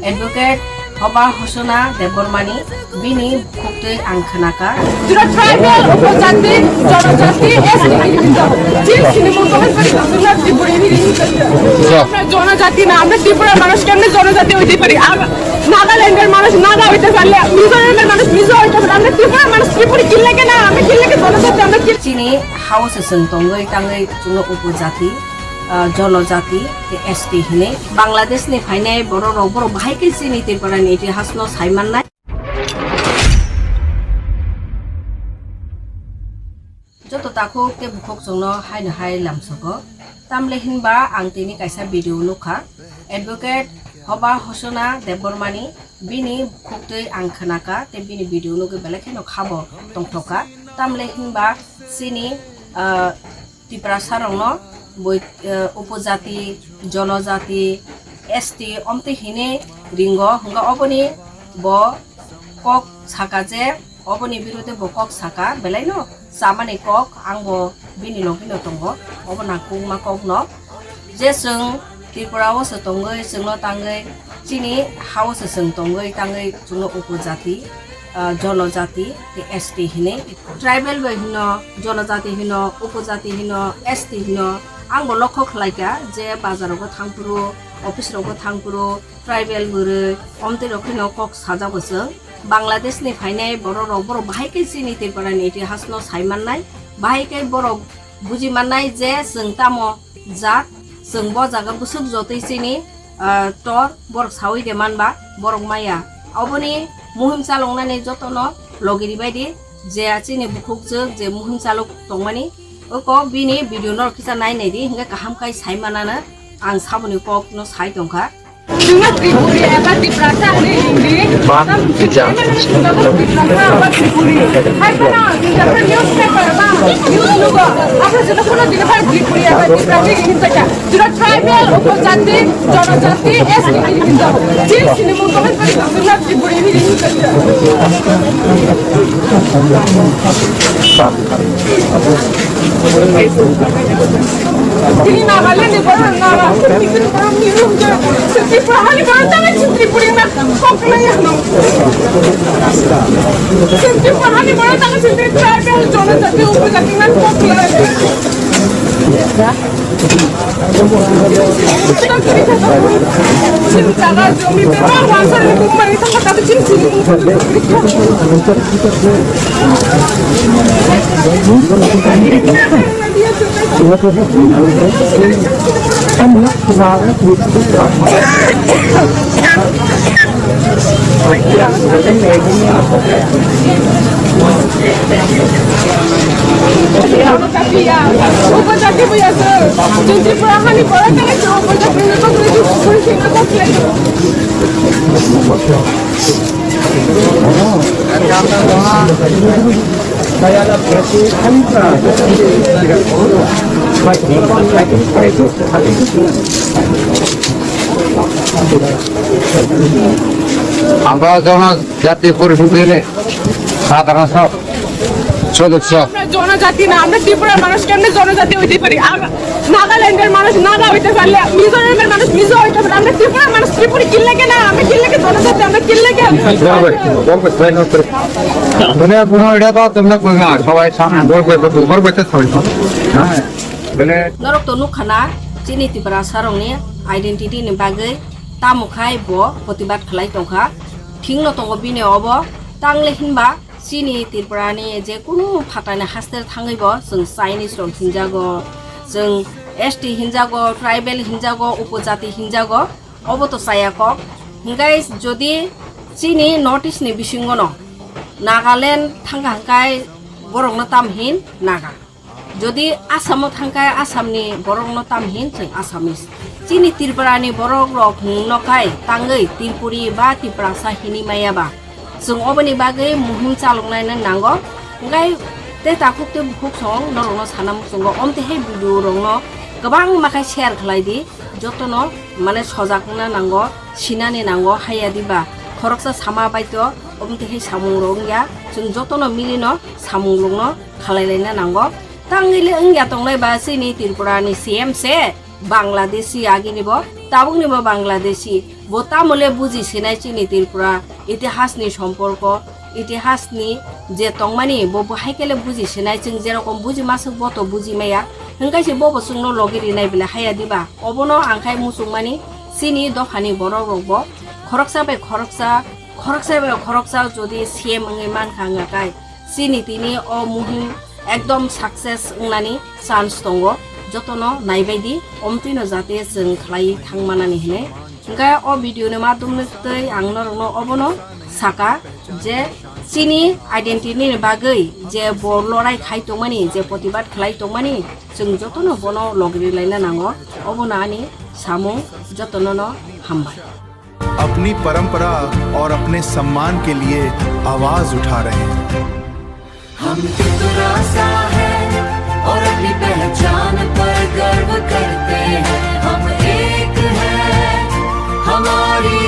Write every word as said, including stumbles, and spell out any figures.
Advocate Hoba Hosona Debbarmani bini bukhuk twi ang khwnakha. Jura tribal, upojati, jonojati, S T, chini mungkol pari jura Tripura hini. আমরা জনজাতি না, আমরা ত্রিপুরার মানুষ কেমনে জনজাতি হইতে পারি? আর নাগাল্যান্ডের মানুষ নাগা হইতে পারলে, মিজোরামের মানুষ মিজো হইতে পারলে, আমরা ত্রিপুরার মানুষ ত্রিপুরি কিনলে কেন? আমরা কিনলে কি জনজাতি? আমরা কি Chini hao se chwng tongwi tangwi chwngno upojati, ah, jonojati, tei S T hinwi. Bangladesh ni phainai borok rok, borok bahai khe chini Tripura ni itihas no sai mannai. Joto takhuk tei bukhuk chwngno haino hai lamsogo. Tamle hinba ang tini kaisa video nukha. Advocate Hoba Hosona Debbarmani bini bukhuk twi ang khwnakha tei bini video nugwi belai kheno khabo tongthokha. Tamle hinba chini, ah, Tiprasa rokno boi, eh, upojati, jonojati, S T omtwi hinwi ringo, hwnkha oboni bo kok saka je, oboni birude bo kok saka, belaino chamani kok, ang bo bini logino tongo, obo nangkukma kokno. Je chwng Tripura o se tongwi, chwngno tangwi, chini hao se chwng tongwi tangwi chwngno upojati, ah, jonojati, tei S T hinwi. Tribal bai hino, jonojati hino, upojati hino, S T hino. Ang bo lokho khlaikha je bazar rogo thangphuru, office rogo thangphuru, tribal bwrwi, omtwi rok kheno kok sajago chwng. Bangladesh ni phainai borok rok, borok bahai khe chini Tripura ni itihas no sai mannai, bahai khe borok buji mannai je chwng tamo jat, chwng bo jaga bwswk jotwi chini, ah, tor, borok saui de manba, borok maya. Oboni muhim chaloknani jotono logi ribai di, je chini bukhuk jwk je muhim chalok tongmani, oko bini video no kisa nai nai di, hingke kaham kai sai manana ang saboni kok no sai tongkha. Chwngno Tripuri eba Tiprasa hinwi himdi. Ba, Tiprasa eba Tripuri. Hai phano, newspaper ba, news nugo. Abo jeno phano dino phano Tripuri eba Tiprasa hinwi himjakha. Jura tribal, upojati, jonojati, S T hinwi himjakha. Chini sini mung comment kori, chwngno Tripuri hinwi himjakha. Tini Nagaland ni borok Naga, Tripura ni borok ni room je, Tripura hani borok tangwi chwng Tripuri na kok lai ano. Chwng Tripura hani borok tangwi chwng Tripura ni jonojati upojati na kok lai. আমরা জনজাতি পরিষদের সাধারণ সদস্য। আমরা জনজাতি না, আমরা ত্রিপুরার মানুষ, কেমনে জনজাতি হইতে পারি? আর নাগাল্যান্ডের মানুষ নাগা হইতে পারলে, মিজোরামের মানুষ মিজো হইতে পারলে, আমরা ত্রিপুরার মানুষ ত্রিপুরি কিনলে কেন? আমরা কিনলে কি জনজাতি? আমরা কিনলে কি? বলবে, বলবে, তাই না? মানে কোনো এটা তো তোমরা কই না, সবাই সামনে বলবে, বলবে, বলবে তো সবাই। হ্যাঁ, মানে Norok to nukha na, chini Tiprasa rokni identity ni bagwi tamo khai bo protibad khlai tongkha. Thikno tongo bini obo, tangle hinba chini Tripura ni je kunu phatani haste thangwi bo chwng Chinese rok hinjago, chwng S T hinjago, tribal hinjago, upojati hinjago, obo to chaya kok. Hinkhe jodi chini North East ni bisingo no Nagaland thangkha hinkhe borokno tam hin Naga. Jodi Assam o thangkha Assam ni borokno tam hin chwng Assamese. Chini Tripura ni borok rok hwnno khai tangwi Tripuri ba Tiprasa hinwi maya ba. Chwng oboni bagwi muhim chaloknai no nango. Hinkhe tei takhuk tei bukhuk song norokno sana muchungo, omtwi hai video rokno kwbangma khai share khlai di, jotono mane sojak wngna nango, sinani nango, haya diba khoroksa sama bai to, omtwi hai samung rok wngya, chwng jotono mili no samung rokno khalai laina nango. Tangwi le wngya tongnai ba chini Tripura ni C M se Bangladeshi, agini bo tabuk ni bo Bangladeshi. Bo tamole buji sinai chini Tripura itihasni somporko, itihasni je tongmani bo bo haikele buji sinai, chwng jerokom buji masuk bo to buji maya. Hwnkhe se bo bo chwngno logi rinai bele haya diba? Obono ang khai muchungmani chini dophani borok rok bo khoroksa bai khoroksa, khoroksa bai khoroksa jodi C M wngwi mankha wngkha khai, chini tini o muhim ekdom success wngnani chance tongo. Jotono naibaidi, omtwino jate chwng khlai thangmanani hinwi. Hwnkhe o video ni madhom ni twi ang norokno obono saka je chini identity ni bagwi je bo lorai khai tongmani, je protibad khlai tongmani, chwng jotono bono logri laina nango. Obono ani samung, jotono no hambai. अपनी परंपरा और अपने सम्मान के लिए आवाज उठा रहे हैं। हम त्रिपुरा सा है और अपनी पहचान पर गर्व करते हैं। हम एक है, हमारी